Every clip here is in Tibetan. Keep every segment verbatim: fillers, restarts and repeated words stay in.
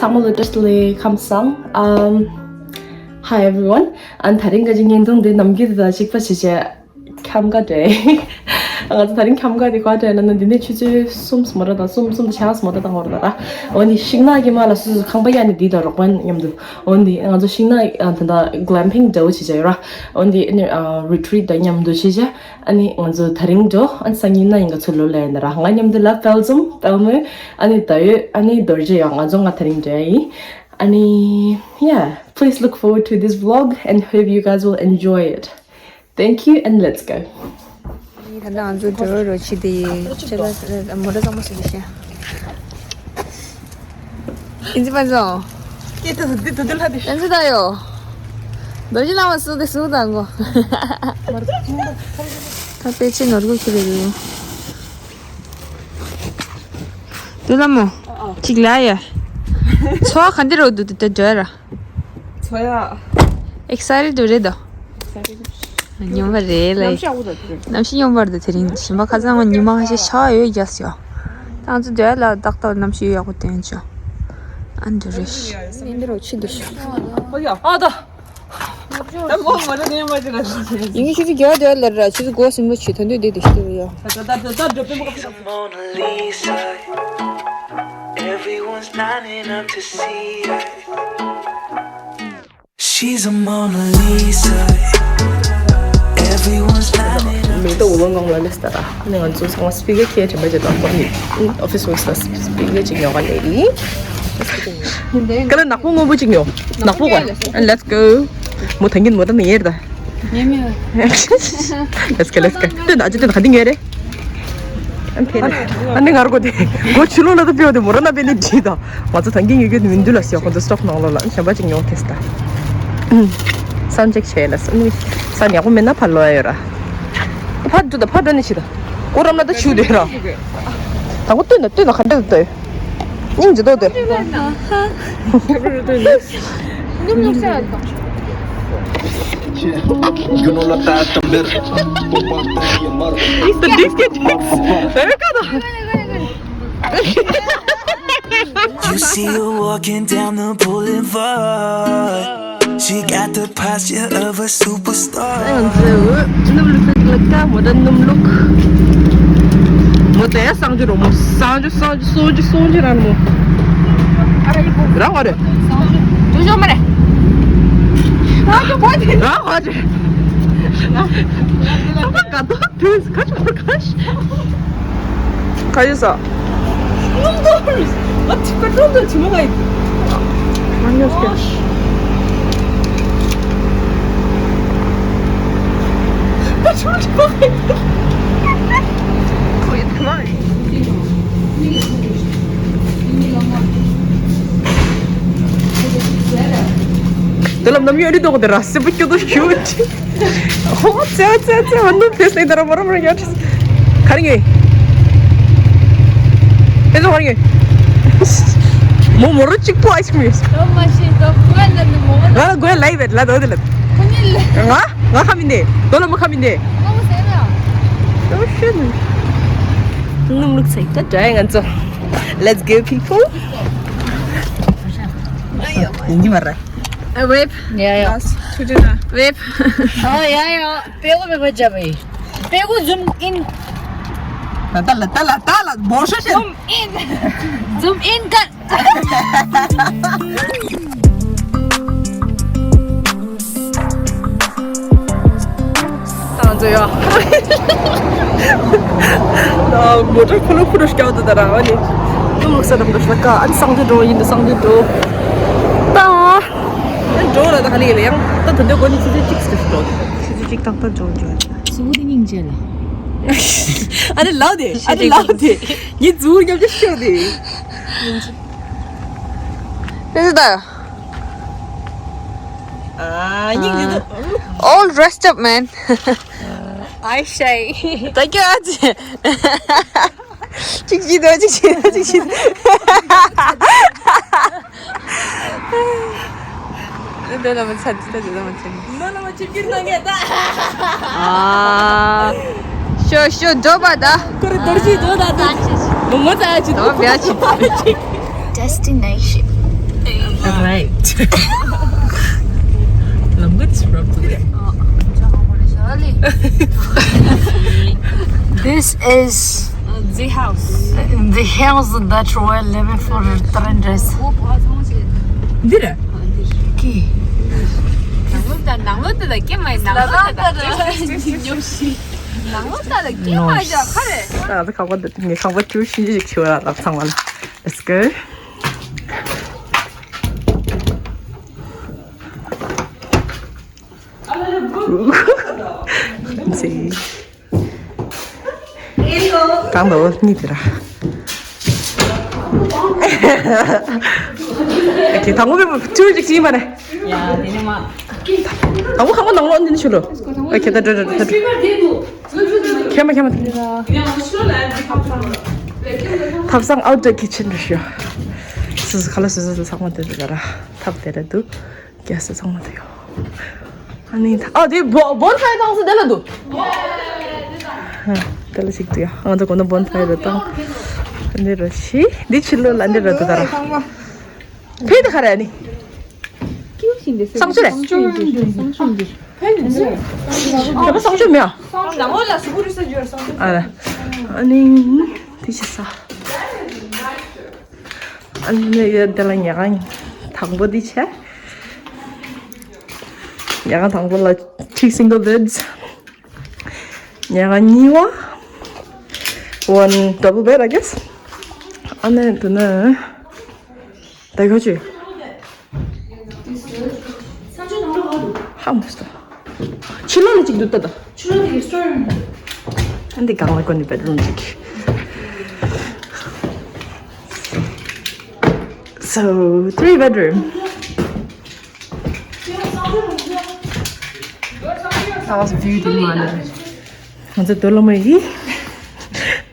ཚང་མ་ལ་བཀྲ་ཤིས་བདེ་ལེགས། ཁམས་བཟང་། ཨམ། Hi everyone. ཨ་ནི་དེ་རིང་གི་ངའི་འདུག་འདི་ནམ་རྒྱུན་དང་གཅིག་པ་བྱས་བྱས་ཁམས་དགའ་འདྲ། ང་ཚོ་དེ་རིང་ཁམས་དགའ་དེ་ག་འདྲ་ན་ན་འདི་ནས་ཆུ་ཚོད་གསུམ་སུ་མ་ར་དང་གསུམ་གསུམ་དང་ཕྱེད་ཀ་སུ་མ་ར་དང་འོར་ད་ར། འོ་ནི་ཤིང་ནགས་ཀྱི་མ་ལ་སུ་སུ་ཁང་པ་ཡ་ནི་འདི་དང་རོགས་པ་མཉམ་དུ། འོ་ནི་ང་ཚོ་ཤིང་ནགས་ཨ་ད་ད་གླེམ་པིང་འདྲ་བོ་བྱས་བྱས་ཡོད་ར། འོ་ནི་ཨ་ནི་ཨ་རི་ཊི་རིཊ་དང་མཉམ་དུ་བྱས་བྱས། ཨ་ནི་ང་ཚོ་དེ་རིང་འགྲོ། ཨ་ནི་སང་ཉིན་ན་ཡིན་ག་ཚོད་ལོ་ལ་ཡིན་ན་ར། ང་མཉམ་དུ་ལ་དཔལ་འཛོམས་དཔལ་མོ། ཨ་ནི་ད་ཡོད། ཨ་ནི་རྡོ་རྗེ་ཡོད། ང་ཚོ་ང་དེ་རིང་འགྲོ་ཡ་ཡིན། ཨ་ནི་yeah, please look forward to this vlog and hope you guys will enjoy it. Thank you and let's go. ད་ལྟ་ང་ཚོ་འགྲོ་རོགས་བྱེད་དེ་ཡིན། ཅེ་ལ་མོ་ཊ་གཙང་མ་བཟོ་གི་ཤག་ཨིན་ཇི་པ་ཛོ། ཀྱེ་ད་འདི་ད་འདི་ལྷ་འདི། ཨིན་ཇི་ད་ཡོ། རྡོ་རྗེ་བླ་མ་སུ་དེ་སུ་དང་གོ། ད་དཔེ་ཆའི་ནོར་གུ་ཁྱེར་རེ་ཡོད། འདི་ལ་མོ། ཅིག་ལ་ཡ། ཚོ་བ་ག་འདི་རོ་འདུག་དེ་འདྲ་ར། ཚོ་ཡ། ཨེག་སའི་ཊེཌ་འདུག་རེད་དོ། སྙོམས་པ་རེད་ལ། གནམ་གཤིས་ཡག་པོ་འདུག་དེ་རིང་། གནམ་གཤིས་སྙོམས་པ་རེད་དེ་རིང་། ཞིམ་པ་ཁ་སང་ང་ཉི་མ་ཁ་ཤས་ཆར་ཡོད་རྒྱག་སོང་། ད་ང་ཚོ་འདོད་ལ་ཏག་ཏག་གནམ་གཤིས་ཡག་པོ་བསྟན་བྱུང་། ཨ་འདི་རེད། འདི་རོ་ཆི་འདུག་ཤག་ཨ་ཡ་ཨ་ད། ད་ལོ་མ་རེད་ཉི་མ་ཅི་ལ་ཞིག་བྱས། ཡིན་གྱི་ཆུ་ཚོད་བརྒྱད་དེ་ལ་ར་ཆུ་ཚོད་དགུ་སེམས་པ་ཆུ་ད་འདོད་དེ་དེ་ཤི་དེ་ཡ། ད་ད་ད་ད་འགྲོ་པའི་མོ་ག་Mona Lisa. Everyone's lining up to see her. She's a Mona Lisa. Everyone's lining up. མེ་ཏོག་འོ་ལོང་ངང་ལ་ལེ་སྟ་ར། ནི་ང་ཚོ་ཚང་མ་སྤི་ཀར་ཁྱེར་དྲན་པ་བྱེད་དང་ཁོ་ནི་ཨོ་ཕི་སི་ཝོག་ལ་སྤི་ཀར་ཅིག་ཉོ་ག་ལེ་ཡིན། ཀ་ལ་ནག་པོ་སྔོན་པོ་ཅིག་ཉོ། ནག་པོ་ག Let's go. མོ་ཐང་གིན་མོ་ད་ནི་ཡེར་ད། ངེས་མེད། Let's go, let's go. ཏོན་ཨ་ཅི་ཏོན་ག་འདི་ངེས་རེད། ཨ་ནི་ངར་གོ་དེ་གོ་ཆུ་ལོ་ལ་ད་པེའོ་དེ་མོ་ར་ན་པེ་ནི་འདྲི་ད། ང་ཚོ་ཐང་གིན་ཡོད་གི་མི་འདུག་ལ་སི་ཡ་ཁོ་ཚོ་སི་ཊོབ་ནང་ལོ་ལ་གཞན་པ་ཅིག་ཉོ་ཐེས་ད། སའུན་ཌ་ཅེག་བྱས་ལ་ས་ནི་ས་ཉག་པོ་མེད་ན་ཕར་ལོ་ཡ་ཡོད་ར། ཕར་འགྲོ་ད་ཕར་འགྲོ་ནི་ཤི་ད། ཀོ་རམ་ན་ད་ཆུ་དེ་ར། ད་གོ་ཏོན་ད་ཏོན་ད་ག་འདྲ་ད་ཏོན། སྙིང་རྗེ་མདོག་དེ། The disc and dicks. Rebecca. You see her walking down the boulevard. She got the posture of a superstar. ང་ཚོས་སྣུམ་བླུགས་ཚོད་ལ་ཀ་མོ་ད་སྣུམ་བླུགས། མོ་དེ་སང་ཇུ་རོ་མོ་སང་ཇུ་སང་ཇུ་སང་ཇུ་སང་ཇུ་རང་མོ། རང་བ་རེད། ཇོ་ཇོ་མ་རེད། རང་བ་རེད། ཨ་མ་ག་དོ་དུས་ཁ་ཆུ་ཁ་ཤ། ཁ་ཡོད་ས། སྣུམ་དོར། ཨ་ཐི་པེ་ཏྲོལ་དང་ཐི་མ་ག་ཡི། མ་ཉོས་ཀྱི། པེ་ཏྲོལ་ཐི་མ་ག་ཡི། ཁོ་ཡི་ཐི་མ་ག་ཡི། དེ་ལ་ནམ་ཡོད་རི་དོག་དེ་ར་སེ་པོ་སྐྱོ་དོ་ཞུ། ཧོ་ཙེ་ཙེ་ཙེ་ཧ་ནུ་ཕེ་སེ་དར་མོ་ར་མོ་ར་ཡོད། ག་རེ་ཡོད། ཨེ་ཙོ་ག་རེ་ཡོད། མོ་མོ་རོ་གཅིག་པོ་ཨའི་སི་ཀྲིམ་ཡོད། ང་ལ་གོས་ལ་ཡི་བེད་ལ་དོ་དེ་ལ། ང་ང་ཁ་མི་འདེ། དོ་ལ་མོ་ཁ་མི་འདེ། དོ་ཤི་ནི། སྣུམ་བླུགས་ཚེ་ད་དྲ་ཡ་ང་ཚོ། Let's go people. ཡིན་གྱི་མ་རེད། ཝེབ། ཡ་ཡ། ཝེབ། ཨ་ཡ་ཡ། པེ་གོ་པེ་གོ་ཅ་བེ། པེ་གོ་zoom in། ད་ལ་ད་ལ་ད་ལ་བོ་ཤ་ཤ། Zoom in. Zoom in ཀ་ང་ཚོ་ཡ། མོ་ཊ་ཁོ་ལོ་ཁུ་རུ་སྐྱོ་དུ་ད་ར་ཨ་ནི། ལུ་ལུག་ས་དམ་དུ་ཤ་ཀ་ཨ་ནི་སང་དུ་འགྲོ་ཡིན་དུ་སང་དུ་འགྲོ། ད། ཨ་འགྲོ་ལ་ད་ག་ལེ་ལེ་ཡང་ད་དུ་འདོད་གོ་ནི་ཆུ་ཚོད་གཅིག་ཏུ་འགྲོ། ཆུ་ཚོད་གཅིག་ཏག་ཏག་འགྲོ་འགྲོ། སུ་གུ་དེ་སྙིང་རྗེ་ལ། ཨ་ནི་ལའོ་དེ་ཨ་ནི་ལའོ་དེ་ངའི་ཛུ་ཉམས་ཅི་ཤོ་དེ། དེ་ད། ཨ་ཉིག་ཉིག་ད། All dressed up, man. I shy. Thank you, ཨ་ཅེ། གཅིག་བྱིས་དོ་གཅིག་བྱིས་དོ་གཅིག་བྱིས་དོ། འདི་ལ་མ་ཚད་འདི་ལ་མ་ཚད། ནོ་ལ་མ་ཆིབས་ཀྱིར་ན་ངེ་ད། ཨ། ཤོ་ཤོ་འགྲོ་པ་ད། ཀོ་རི་དོར་ཞིག་འགྲོ་ད་ད། མོ་མོ་ད་ཅི་ད་བྱ་ཅི། Destination. Right. I'm going to scrub today. This is the house. The house that we're living for three days. འདིར། ཀི། ནང་ལོགས་ད་ནང་ལོགས་ད་ཀྱེ་མ་ནང་ལོགས་ད་ད་ཉོབ་ཤི། ནང་ལོགས་ད་ད་ཀྱེ་མ་ཡ་ཁ་རེ། ད་ད་ཁང་པ་འདི་ངས་ཁང་པ་བཅུ་བཞི་ཞིག་ཞུ་བ་ལ་ཚང་མ་ལ། Let's go. See. གང་དུ་གཉིས་དེ་ར། ཨེ་ཀེ་དང་པོ་བུ་ཅུ་ཅིག་ཅིག་མ་རེད། ཡ་དེ་ནི་མ། དང་པོ་ཁང་པ་ནང་ལོགས་འདི་ནི་ཆུ་ལོ། ཨེ་ཀེ་ད་འགྲོ་འགྲོ་འགྲོ། ཁྱེད་མ་ཁྱེད་མ། ཐབ་ཚང་outdoor kitchen རེད་ཤག་སུ་སུ་ཁ་ལ་སུ་སུ་ཚང་མ་དེ་དེ་ར་ཐབ་དེ་ར་འདུག་ཀྱ་སི་ཚང་མ་དེ་ཡོད། ཨ་ནི་ད་ཨ་དེ་བོ་བོན་ཕའི་བཏང་སོ་དེ་ལ་འདུག་ཧ་དེ་ལ་ཞིག་འདུག་ཡ། ང་ཚོ་གོ་ན་བོན་ཕའི་རེད་བཏང་། འདི་རུ་ཤི་འདི་ཕྱི་ལོ་ལ་འདི་ར་འདུག་ད་ར། ཕའི་དེ་ག་རེ་ཨ་ནི། གསང་སྤྱོད་རེད། གསང་སྤྱོད་འདི་གསང་སྤྱོད་འདི། ཕའི་འདི་ཟེར། ཨ་ཕ་གསང་སྤྱོད་མེད་ཨ། ནང་ལོགས་ལ་སུ་གུ་རུ་ས་འཇོར་གསང་སྤྱོད། ཨ་ཨ་ནི་འདི་ཤི་ས། ཨ་ནི་དེ་ལ་ཉལ་ཁང་དང་པོ་འདི་བྱས། ཉལ་ཁང་དང་པོ་ལ་three single beds། ཉལ་ཁང་གཉིས་པ། One double bed, I guess. ཨ་ནི་དེ་ནི་ད་ག་ཅི། ཧ་མ་སོ། ཕྱི་ལོགས་ལ་གཅིག་འདུག་ད་ད། ཕྱི་ལོགས་དེ་གི་སི་ཊོར་རུམ་རེད། ཨ་འདི་སྒང་ལ་ཀོ་ནི་bedroom གཅིག So, three bedroom. How's view དེ་མ་ནི། ང་ཚོ་རྡོ་ལོ་མ་ཡིན།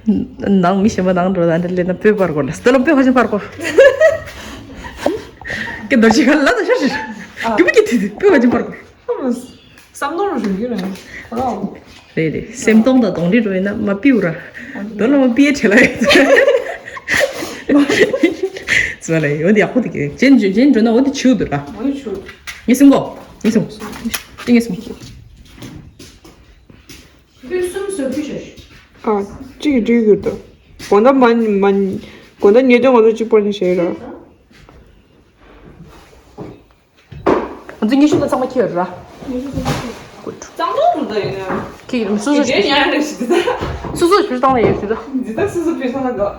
ནང་མི་གཞན་པ་ནང་འགྲོ་དང་འདྲ་ལས་ན་སྤོས་པར་གོ་ལ། རྡོ་ལོ་སྤོས་ཧ་ཅང་པར་གོ། ཀྱེ་རྡོ་ཆེ་ག་ལ་ད་ཤར་ཤར། ཀྱེ་མི་ཀྱེ་དེ་དེ་སྤོས་ཧ་ཅང་པར་གོ། བསམ་བློ་རུ་ཞུ་རྒྱུ་རེད། རེད་རེད། སེམས་གཏོང་དང་གདོང་རིས་རུ་ཡིན་ན་མ་པིའུ་ར། རྡོ་ལོ་མ་པིའི་ཁྲེ་ལ་ཡོད། ཙི་ལ་ཡོད་ཡག་པོ་དེ་གས་ཅན་ཅན་འགྲོ་ན་འོ་དེ་ཆུ་འདུག་ར། ངས་སུང་གོ། ངས་སུང་། ངས་སུང་། ཨ་གཅིག་གིས་འགྲིག་གི་འདུག་དགོང་དག་མ་མ་དགོང་དག་ཉལ་དུས་ང་ཚོ་གཅིག་པོ་ནས་བྱས་ར། ང་ཚོ་ཉི་ཤུ་ལ་ཚང་མ་ཁྱེར་ར། གཙང་པོ་རུ་ད་ཡིན་ན། ཁྱེད་ཀྱིས་སོ་སོ་དེ་ཉར་རེ་ཞིག་ད། སོ་སོ་ཕྱིར་བཏང་ལ་ཡོད་ཞུ་ད། འདི་ད་སོ་སོ་ཕྱིར་བཏང་ལ་དགའ།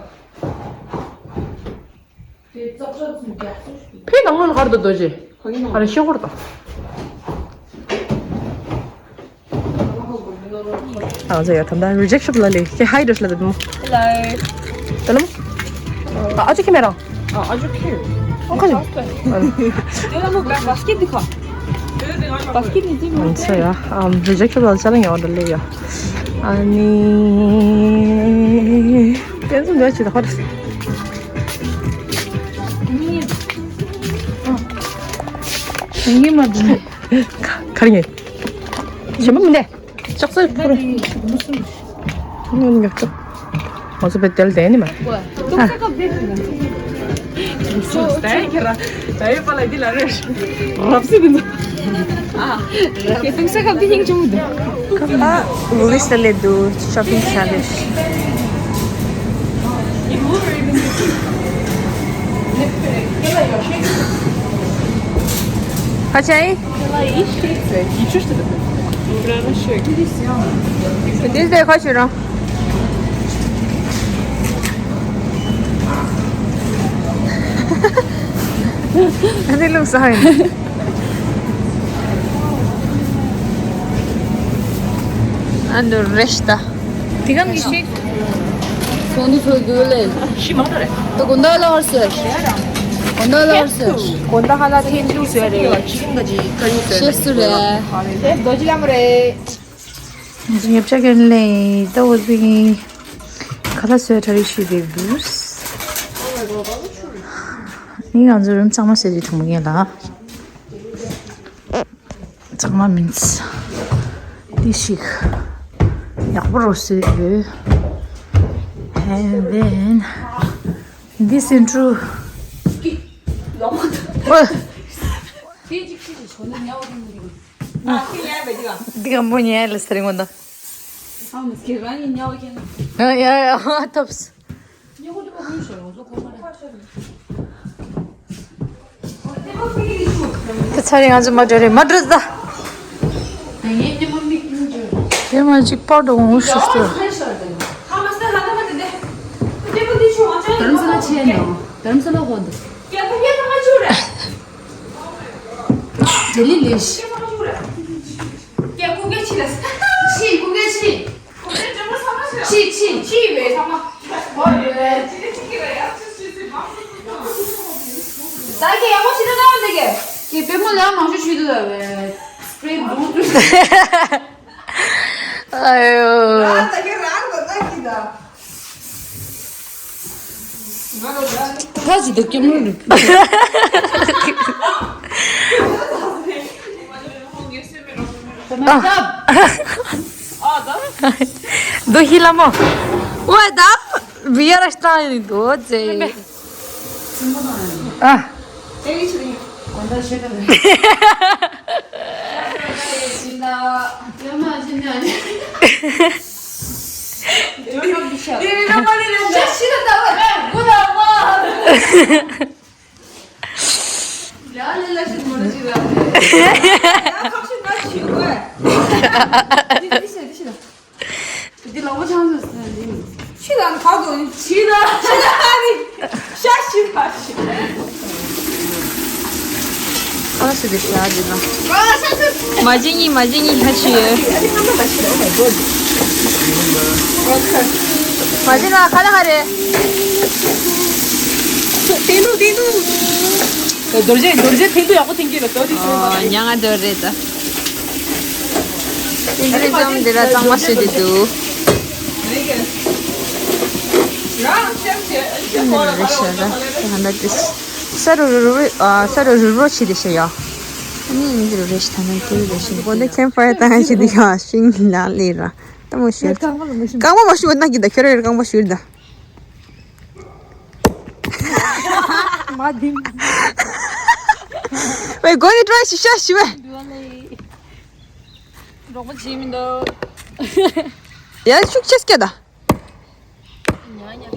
ཕའི་ནང་ལོགས་ལ་ག་རེ་འདུག་རྡོ་རྗེ། ག་རེ་ཤོག་གུ་རེད་ད། ང་ཚོ་ཡ་ད་ལྟ་rejection ལ་ལས་ཀྱི་ཧའི་ཌོ་ལ་དེ་མོ། Hello། ད་ལམ། ཨ་ཅོ་ཁྱི་མེད་རང་། ཨ་ཅོ་ཁྱི། ཨོ་ཁ་ཅོ། དེ་ལ་མོ་བ་སི་ཀེ་ཊི་འདི་ཁ། བ་སི་ཀེ་ཊི་འདི་མོ། ང་ཚོ་ཡ་ཨམ་rejection ལ་ཅ་ལག་ཉོ་བ་ལས་ཡ། ཨ་ནི། དེ་ཚོ་འདི་ཅི་ད་ཧོ། ཡིན་མ་འདི་ནི། ག་རེ་ངས། ཞིམ་པོ་མིན་ཏེ། ལྕགས་སྲེག་ཕུར། ངས་ཉོ་ཆོག་ང་ཚོ་བེད་དེ་ལ་བསྡད་ནི་མ། ཏུང་ས་ཀ་བེད། ད་ཡོད་པ་ལ་འདི་ལ་རེ། རབ་སི་མིན་འདུག་ཨ། ཏུང་ས་ཀ་བེད་སྙིང་རྗེ་མོ་འདུག་ཨ། ཝུ་ལི་སི་ལ་སླེབས་འདུག་ཤོ་པིང་བྱ་རེད། ཁ་ཆེ། འདི་ལྟའི་ཁ་ཆེ་རང་། ཨ་ནི་ལུག་ས་ཡིན། ཨ་ནི་རེ་ཤ་ད། དེ་གམ་གྱི་ཤིག་ཚོང་འདུ་ཚོ་རྒྱུ་ལས། ཤི་མང་ད་རེད། ད་དགོང་དག་ལ་ཧར་སོས། དགོང་དག་ལ་ཧར་སོས། དགོང་དག་ཧ་ལ་ཐེན་ཅུ་སོས་རེད། ཤི་སུ་རེད། རྡོ་རྗེ་ལམ་རེད། ཉེ་ཆར་གྱི་ལས་ད་འོ་ཟིག་ཁ་ལག་སོས་ཁྲ་རི་ཤི་རེད་འདུག་ནི་ང་ཚོ་རུམ་གཙང་མ་བཟོས་ཏེ་གྲོངས་མཁན་ལ། གཙང་མ་མིན། འདི་ཞིག་ཡག་པོ་རུ་བཟོས་ཡོད། And then this intro. པ། དེ་གཅིག་གཅིག་གིས་ཆོག་ན་ཉལ་བ་དེ་མི་འདུག་ཨ་ཁྱི་ཉལ་བས་འདི་ག་འདི་ག་མོ་ཉལ་ལ་ཟེར་ངོ་ད། ཨ་མ་ཁྱི་རང་ཉལ་བ་ཁྱེད་ན། ཡ་ཡ་ཡ་ཐོབ། ཉལ་གོ་འདི་པ་ཁོ་ཡིན་ཤོར་ཡོང་སོ་ཁོ་མ་རེད། དེ་ཚ་རེ་ང་ཚོ་མ་འགྲོ་རེད་མ་འགྲོ་ད། དེ་མ་གཅིག་པར་འགྲོ་འོང་ཤོར་ཤོར། དྷ་རམ་ས་ལ་ཆེ་ནོ། དྷ་རམ་ས་ལ་ཧོན་དུ། ལི་ལི་ལི་ཤི། ཀྱེ་ཀུ་ཀེ་ཆི་ལ་ཤི་ཀུ་ཀེ་ཆི། ཆི་ཆི་ཆི་བས་ཚང་མ། ད་ཀྱེ་ཡག་པོ་ཞིག་ད་ད་འདི་ཀྱེ། ཀྱེ་པད་མོ་ལ་མང་ཤོས་ཞུས་འདུག་ལ་བས། སི་པྲེ་བུ་འདུག་ཨ་ཡོ། ད་ཀྱེ་རང་གོ་ད་ཀྱེ་ད། ཕ་ཅི་དུ་ཀེ་མོ་རུ། ཨ། དུ་ཧི་ལ་མོ། ཝེ་ད། བི་ཡ་ར་སྟ་ཡི་དོ་ཙེ། ཨ། འདི་ལ་བོ་ཆང་ཟེར་ཟེར་འདི། ཕྱི་ལ་ཁ་དོ་ཕྱི་ལ་ཕྱི་ལ་ནི་ཤ་ཤི་ལ་ཤི། ཨ་ཤི་དེ་ཤ་དེ་ན། མ་ཇི་ཉི་མ་ཇི་ཉི་ཧ་ཤི་ཡོད། མ་ཇི་ན་ཁ་ལ་ཧ་རེ། དེ་ནུ་དེ་ནུ། རྡོ་རྗེ་རྡོ་རྗེ་ཐེངས་དུ་ཡག་པོ་ཐེངས་ཀྱི་ལ་དོ་དེ་ཨོ་ཉ་ང་རྡོ་རེད་ད། ཨིན་ཇི་ལི་ཙམ་འདི་ལ་གཙང་མ་བྱེད་དེ་འདུག་ཨིན་ཇི་ལི་རེད་ཤག་ད་ད་ལྟ་དེ་ས་རུ་རུ་རུ་ཨ་ས་རུ་རུ་རུ་ཆི་དེ་ཤ་ཡ། ཨ་ནི་ཨིན་ཇི་ལི་རེད་ཤག་ད་ནི་ཀེ་རེད་ཤག་གོ་འདི་ཁེམ་ཕ་ཡ་ད་ཧ་ཅི་དེ་ཡ་ཤིང་ལ་ལེ་ར་ད་མོ་ཤོད། རྐང་པ་མ་ཤོད་ན་གི་ད་ཁྱོད་ར་རྐང་པ་ཤོད་ད། མ་དིང་། ཝེ་གོ་ནི་ཏྲོ་ཤི་ཤ་ཤི་ཝེ། རོགས་པ་བྱེད་མི་འདུག་ཡ་ཤུགས་ཆེ་སྐད་ད། ཉ་ཉ་ད།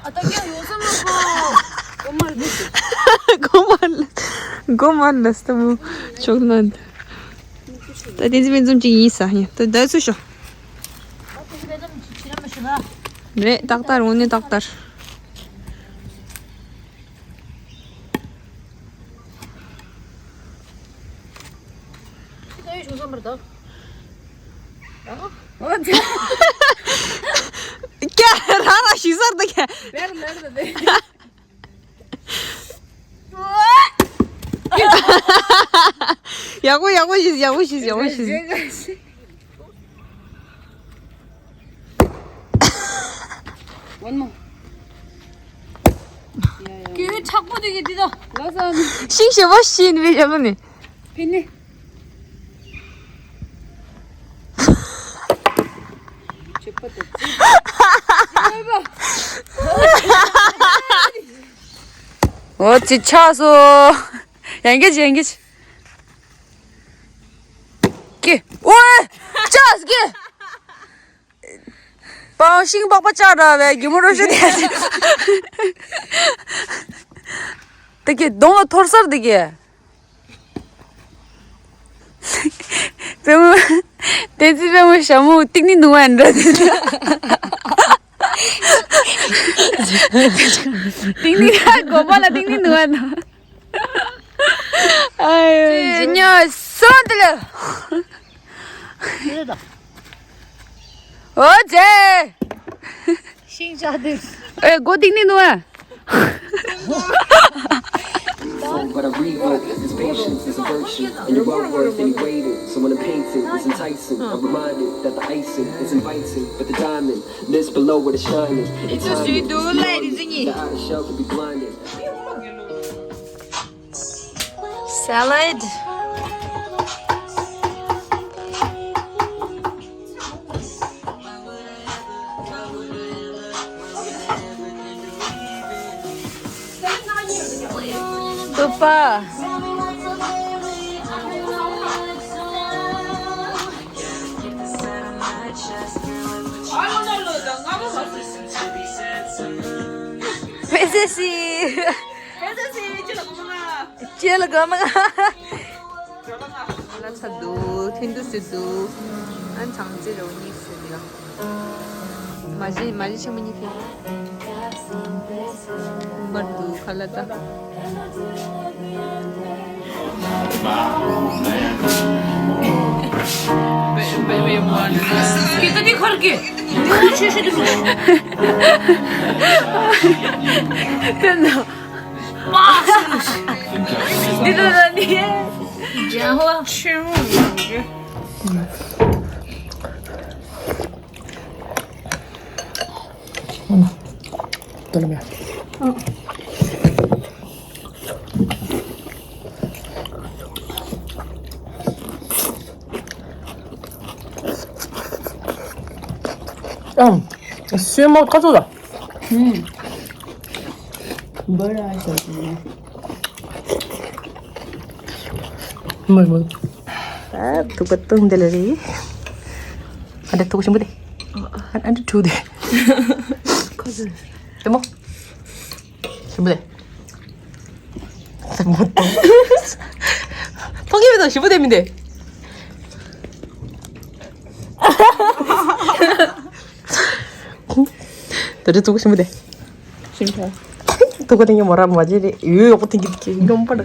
ཨ་ད་ཀྱང་ཡོང་སམ་ལ་ཁོ། གོ་མ་ལ། གོ་མ་ལ། གོ་མ་ལ་སྟ་མོ་ཆོག་ན། ད་དེ་ཚི་པན་ཙུམ་ཅིག་ཡིན་ས་ཡིན་ད་ད་ཚུ་ཤོ། རེད་ཏག་ཏར་འོ་ནི་ཏག་ཏར། ཁྱི་ད་ཡོད་བྱུང་བསམ་པར་ད། ཨ། ཨོ་ཙི། ཀྱ་རང་རང་ཞིག་སར་ད་ཀྱ། ལེར་ལེར་ད་དེ། ཡག་པོ་ཡག་པོ་ཞིག་ཡག་པོ་ཞིག་ཡག་པོ་ཞིག One more. ཡ་ཡ། ཀྱུ་མཁྲེགས་པོ་དེ་གི་འདི་ད། ལ་ས་ནི། ཤིང་ཞེ་པོ་ཤི་ནི་བའི་ཞབས་ནི། ཕི་ནི། ཆོད་པ་དང་ཅི། ཨོ་ཙི་ཆགས་སོ། ཡང་གི་ཡང་གི་ཀི། ཨོ། ཅག་གི། པའོ་ཤིང་པགས་པ་ཅག་འདྲ་བའི་གི་མོ་རོ་ཤི་དེ། དེ་གི་གདོང་ལ་ཐོར་སར་དེ་གི། པེ་མོ། དེ་ཚི་པེ་མོ་ཞྭ་མོ་ཏིག་ནི་ནུ་བ་འདྲ་དེ། ཏིག་ནི་ར་གོ་པ་ལ་ཏིག་ནི་ནུ་བ་འདྲ། ཨ་ཡོ། ཉོ་སོང་དེ་ལ། ཨོ་ཙེ། ཤིང་ཆག་དེ། ཨེ་གོ་ཏིག་ནི་ནུ་ཨ། But a rework is patience, is a virtue, and your well worth any waiting. So when a painting is enticing, I'm reminded that the icing is inviting, but the diamond lives below where it's shining. It's just you do, ladies, and you. The outer shell could be blinding. Salad. པ། ཕེ་སེ་སི། ཕེ་སེ་སི་ཅི་ལ་གོ་མ་ང་། ཅི་ལ་གོ་མ་ང་། ལ་ཚ་འདུག་ཐིན་དུ་སི་འདུག་ཨན་ཚང་ཙི་རོ་ནི་སི་འདུག་མ་གཞི་མ་གཞི་ཆེན་མོ་གཉིས་ཕེབས། བར་དུ་ཁ་ལ་ཏ། སྐད་ཏ་དེ་ཁར་གི། ཁོ་ཆེ་ཤོས་དེ་མོ། དེ་ན། པ། འདི་ལ་ནི། ཇན་ཧོ། ཆེན་མོ། ཨང་། སྲན་མ་ཁ་ཚོ་ལ། ཧུམ། འབར་ཨ་ཤ་ཅི་ནས། མོལ་མོལ། ཨ་ཐུག་པ་བཏུང་དེ་ལ་རེད། ཨ་འདྲ་ཐུག་ཞིམ་པོ་དེ། ཨ་འདྲ་ཐུག་དེ། ཁོ་ཚོ། དེ་མོ། ཞིམ་པོ་དེ། ཐོག་ཡོད་དང་ཞིམ་པོ་དེ་མིན་དེ། ད་རེ་ཐུག་ཞིམ་པོ་དེ། ཤིང་ཁ། ཐུག་པ་དེ་ཉོ་མོ་ར་མ་ཇེ་རེ་ཡོད་ཡོག་པོ་དེ་གི་གི་ཡོང་པ་ར། ད་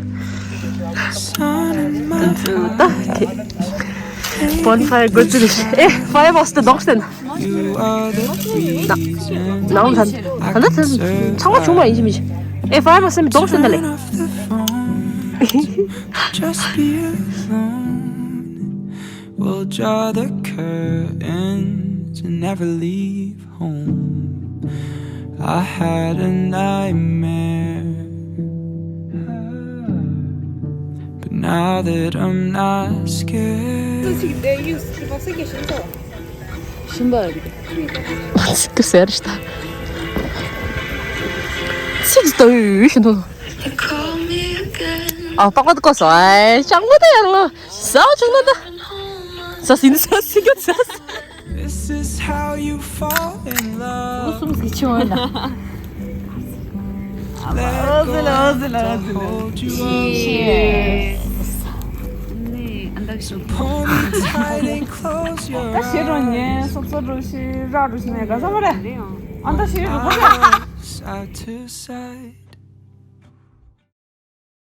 དེ། Bonfire གོ་ཚུལ་ཨེ་ཕ་ཡར་བོག་སི་དེ་གདོང་སྟན། ནང་ལ་ད་ད་ད་ཚང་མ་བྱུང་བ་ཡིན་གྱི་མི་ཤེས་ཨེ་ཕ་ཡར་བོག་སི་དེ་གདོང་སྟན་ད་ལེ། Just be alone. We'll draw the curtains and never leave home. I had a nightmare, but now that I'm not scared. ཞིམ་པ་རེད། ཚིག་ཟེར་ཤི་ད། ཚིག་ཟེར་ཤི་ད། ཨ་པགས་པ་དེ་བཀོད་སོང་། ཨེ་ཅང་མོ་དེ་ཡར་ལོ། ཟ་བྱུང་ན་ད། ཟ་སྲིན་ཟ་སྲིན་ག་ཟ། This is how you fall in love. Let go and let hold you on. Cheers. Pull me tight and close your eyes. Side to side.